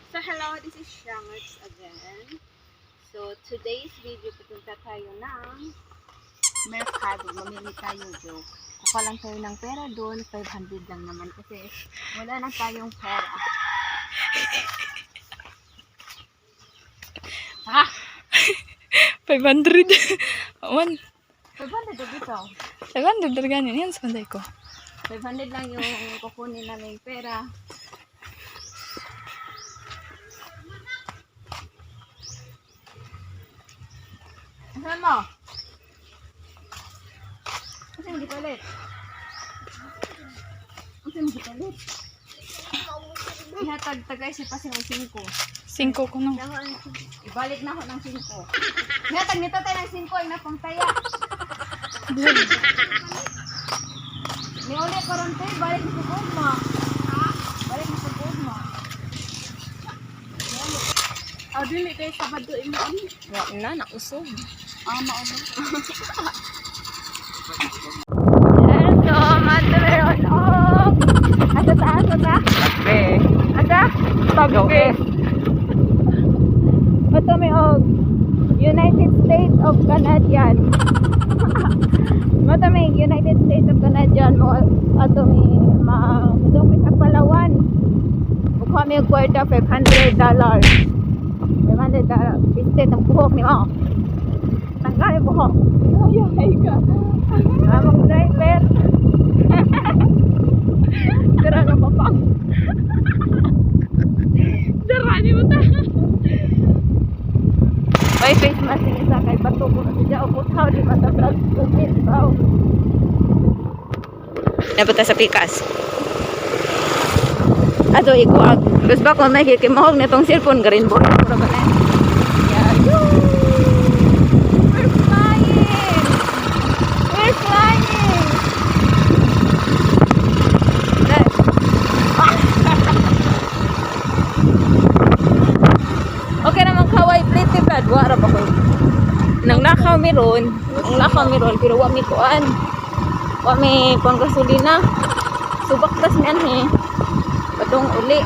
So hello, this is Shangerts again. So today's video, pupunta tayo ng Mercado. Mamili tayo, joke. Kuha lang tayo ng pera doon. 500 lang naman kasi wala na tayong pera. Ha? 500. One. 500 na dito. 500 talaga yun. Yan sa panday ko. 500 lang yung kukunin namin pera. Asan mo? Asan mo gipalit? Asan mo gipalit? Ihatag tagay si pasing ang 5. 5 ko no. Ibalik na ako ng 5. Ihatag nito tayo ng 5 ay napangtaya. Niuli ko ron tayo, balik ni sa gugma. Balik ni sa gugma. Ah, dili kay Sabado imo ani. Wa na, nausog. Ah, mausog. So, Matmeron, oh! Asa ta, asa ta? Tagbe. Asa? Tagbe. Ito may og United States of Canadian. Mato may United States of Canadian mo ato may ma mi sa Palawan. Mukha mi og kwarta $500. $500. Piste ang buhok ni mo. Tanggal yung buhok. Ay, ay ka. Among driver. Tara na papang. Darani mo ta. May face mask ni isa kay bato ko na siya o putaw di mata vlog tubig baw. Napunta sa pikas. Ato ikuag. Tapos ba kung may kikimahog na itong cellphone, garin bo. Pura ba na? Yeah. Yoo! We're flying! We're flying! Okay naman kaway pretty bad wa ra ba ko. Nang nakaw mi ron, ang nakaw mi ron pero wa mi kuan. Wa mi panggasolina. Subak tas mi anhi. Padong uli.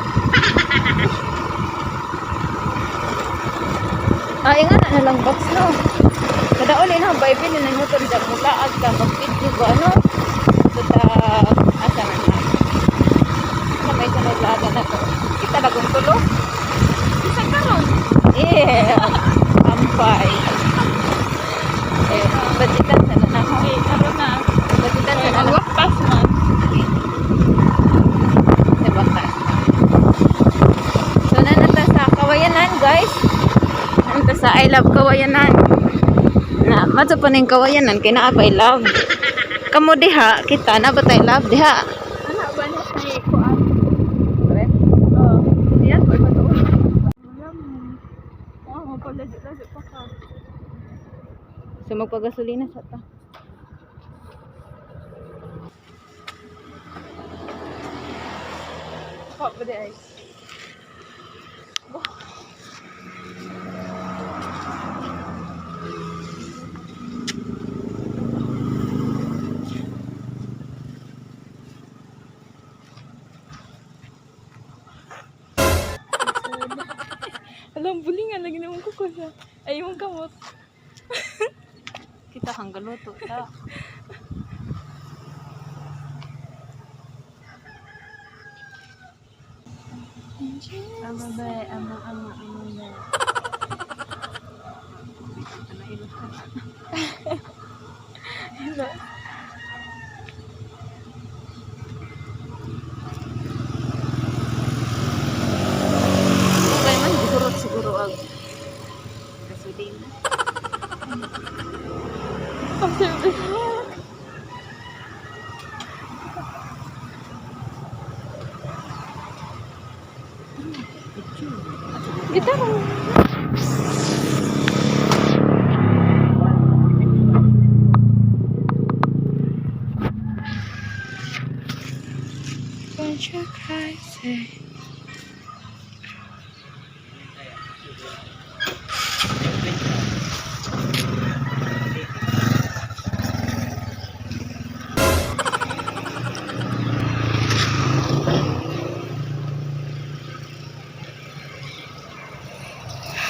Ay nga na lang box no. Kada uli na Bible na motor dag mulaag ka mag-video ba ano. So ta asa man na. Sa may sunod laga na to. Kita lagong tulo. Isa karon. Yeah. Ampay. Eh, budgetan sa na ako. Okay, karon na. Budgetan sa na ako. Magwakas man. Sa bakas. So, nanata sa Kawayanan, guys. Nanata sa I Love Kawayanan. Na, mato pa ning Kawayanan, kay naa pa I Love. Kamo diha, kita na ba tayo love diha? Ana ba na kay kuan? Oh, diyan ko ipatuon. Wala mo. Oh, palajo-lajo pa ka. So, magpagasolina sa ta. Pa ba di ay? Alam, bulingan lagi naman kuko siya. Ay, yung kamot. Kita kang galuto ta. Ama ba, ama, ama, ama ba. Okay man, siguro siguro ang gasolina. Ang service. Kita ko. Don't you cry, say.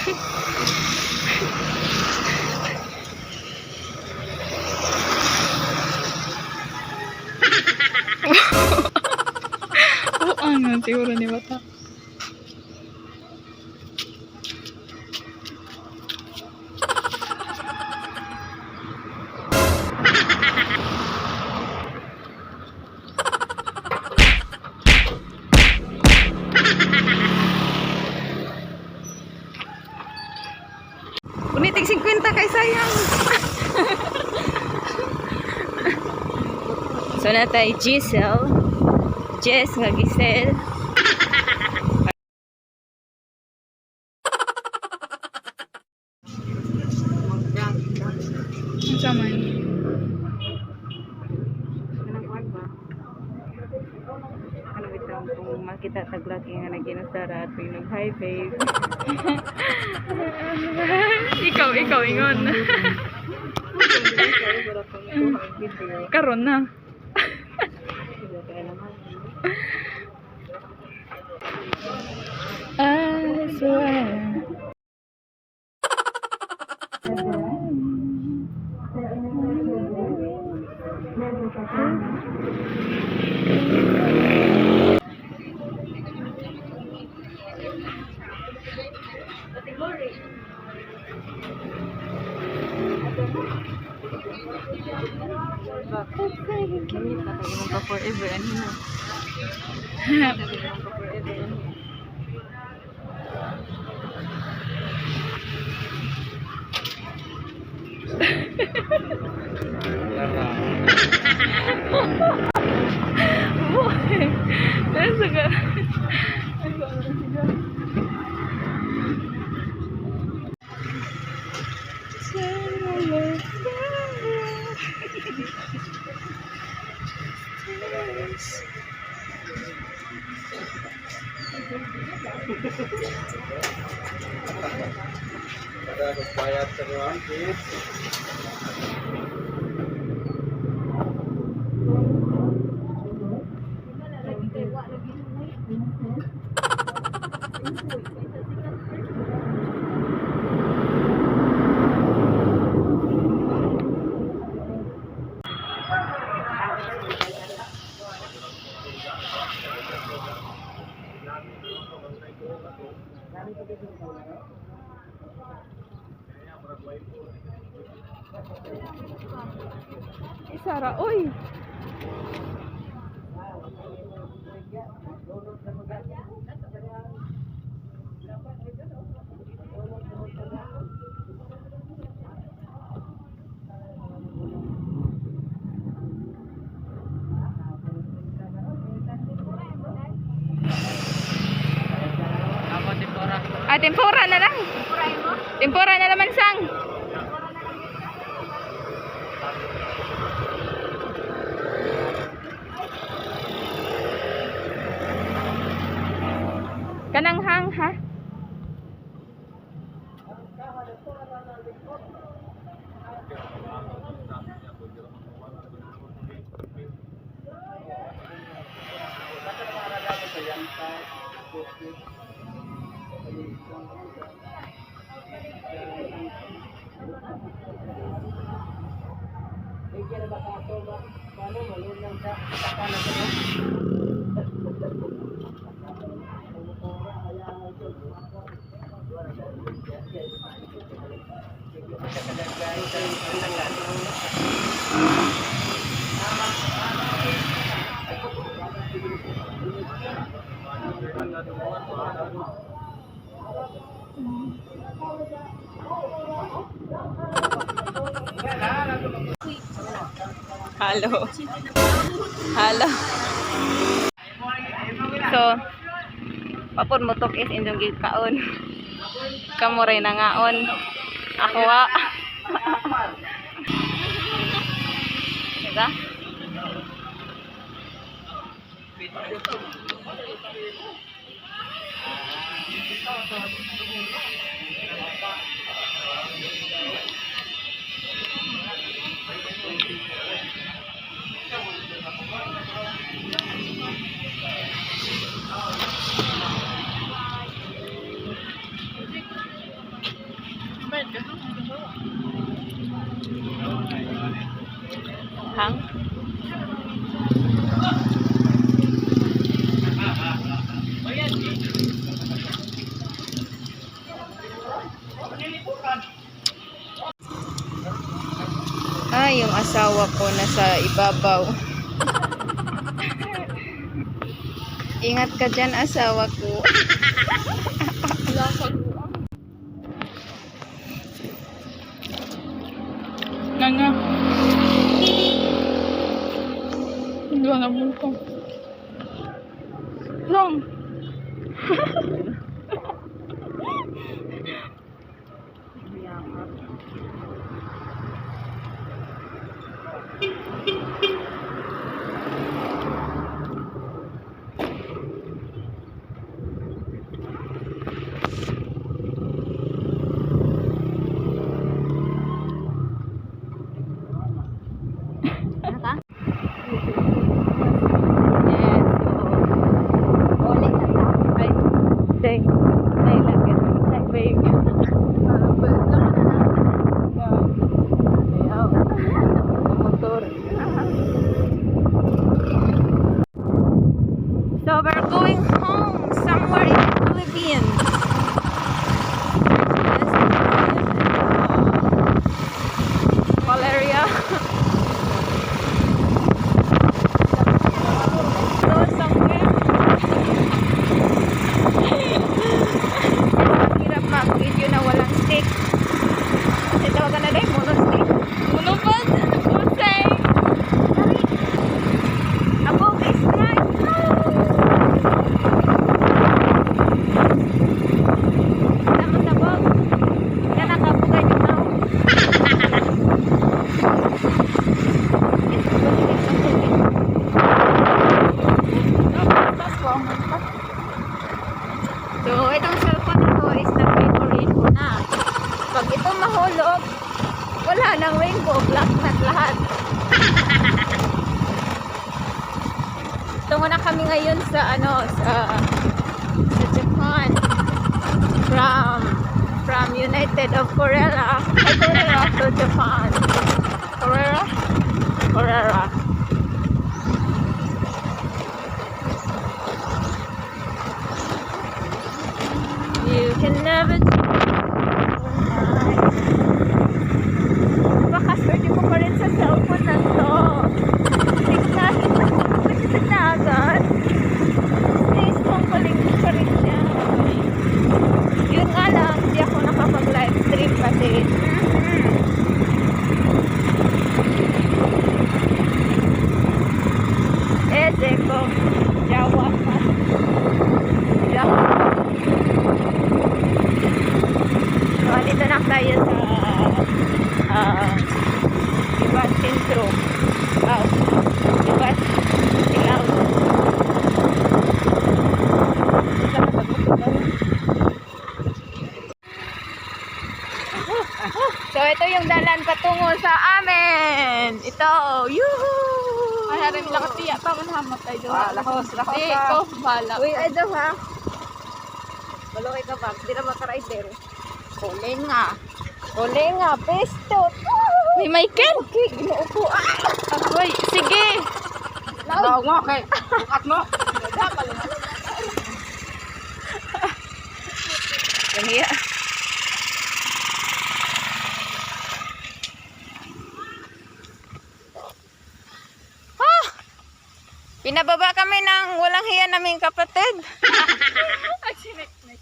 Oo, ano, siguro ni bata. Unitig 50 kay sayang. So natay Giselle. Jess nga Giselle. Ang sama. Ano bitaw kung makita taglaki nga naginasara at nag hi babe. Ikaw, ikaw, ingon. Karon na. I swear. Kini pa kay imong ka forever ano na. Forever ano. Buhay. Nasa ka. Bayad sa ruang, please. Isara, oy. Ah, tempura na lang. Tempura na naman sang. Kanang hang ha. Hello. Hello. So, papon mo tok is indong gikaon. Kamo ray nangaon. Ako wa. Diba? Hang? Ay, yung asawa ko nasa ibabaw. Ingat ka dyan, asawa ko. Nga nga. Hindi na ko. Long. Ano ka? Yes, oo. Uli na ta. Ay, day. Day lang ganun. Day, babe. Ayaw. Motor. So we're going home somewhere in the Philippines. Yes, Valeria. Go somewhere. Ang hirap mag-video na walang stick. Kasi tawagan na din, mono stick. Monopod. Pusay. Abog is right. Tama sabog. Nanakabugay yung tao. So, itong cellphone ko is nag-rainbow na. Pag ito mahulog, wala nang rainbow, black na lahat. Tungo na kami ngayon sa ano sa Japan from United of Korea, ay, Korea to Japan. Korea, Korea. You can never change. Napakaswerte ko pa rin sa cellphone na to. Tignan. Kasi sa dagat. Stay strong pa rin siya. Yun nga lang, hindi ako nakapag-live stream kasi Eze ko, Jawa pa. Jawa. So, andito na tayo sa Iba Sentro. Wow. Iba Silaw. So, ito yung dalan patungo sa amin. Ito. Yuhuu! Ay, harim lakatiya pa man hamatay doon. Ah, lahos, lahos. Di, ah. ko, bala. Uy, ay daw ha. Balokay ka ba? Hindi na makarider. Kulinga. Kulinga, pesto. May Michael! Okay, ginuupo. Ah! Agoy, sige! Laog mo, okay. Bukat mo. Ganyan. Ah! Pinababa kami ng walang hiya naming kapatid. Ay, sinek-nek.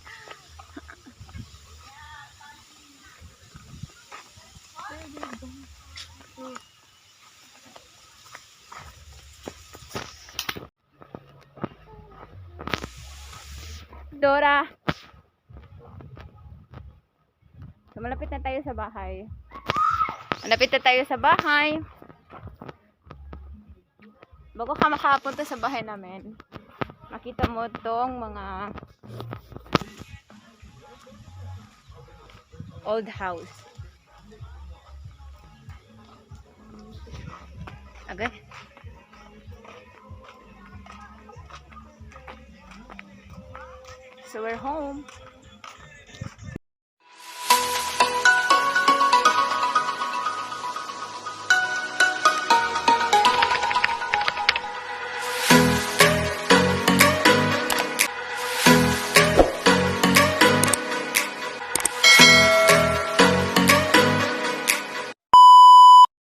Dora. So, malapit na tayo sa bahay. Malapit na tayo sa bahay. Bago ka makapunta sa bahay namin, makita mo tong mga old house. Okay. So we're home.